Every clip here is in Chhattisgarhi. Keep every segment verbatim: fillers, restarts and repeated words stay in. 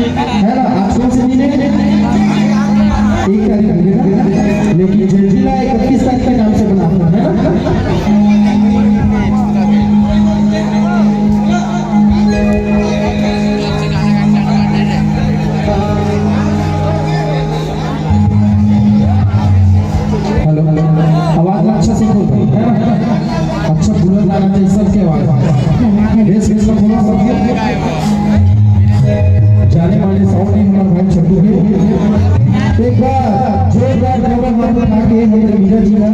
है ना? आज कौन से दिन है? एक तारीख हो गई ना, लेकिन जंजीला इकतीस तारीख के नाम से बना हुआ है ना। हेलो, हेलो, आवाज अच्छा से बोल भाई, है ना? अच्छा, बुलंद आना चाहिए सबके आवाज। बेस, बेस में बोलो सबके। जाने माने साउंड नहीं हमारे भाई छोटू के। तो एक बार जोरदार डबल हाथ उठा के हमारे मीरा जी का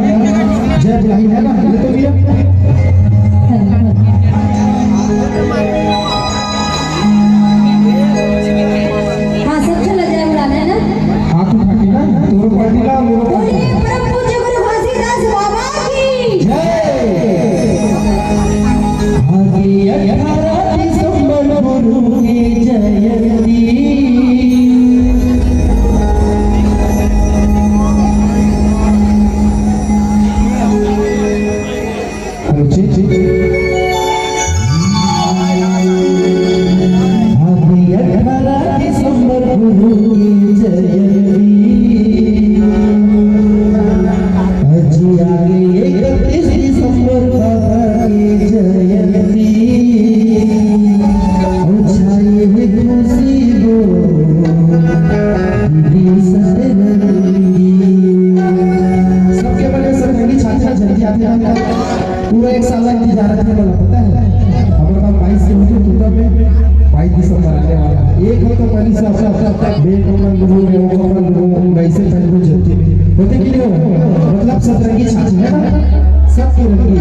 जय बुलाइए, है ना? ये तो मीरा। हाँ, सब चला जाए उड़ाना, है ना? हाथ उठा के ना, तोरो पार्टी ला, मोरो पार्टी। बोलिए परम पूज्य गुरु घासीदास बाबा की। जय। आगे अठारह दिसंबर गुरु की जयंती। हेलो, जी, जी। अभी अठारह दिसंबर गुरु की जयंती। अजी आगे इकतीस दिसंबर बाबा की जयंती। छाई है खुशी वो, दीदी सतरंगी। सबके मन में सतरंगी छाछा जल्दी आते हैं। पूरा एक साल का इंतजार रखे वाला, पता है? हमारे पास बाईस के मुझे टूटा में बाईस दिसंबर आने वाला है। एक हफ्ता पहले से अपना, अपना, अपना बेड कपड़ा लूँ, वो कपड़ा लूँ, वैसे पहले को जल्दी में। होते कि नहीं हो? मतलब सतरंगी छाछी है ना? सबकी रंगी।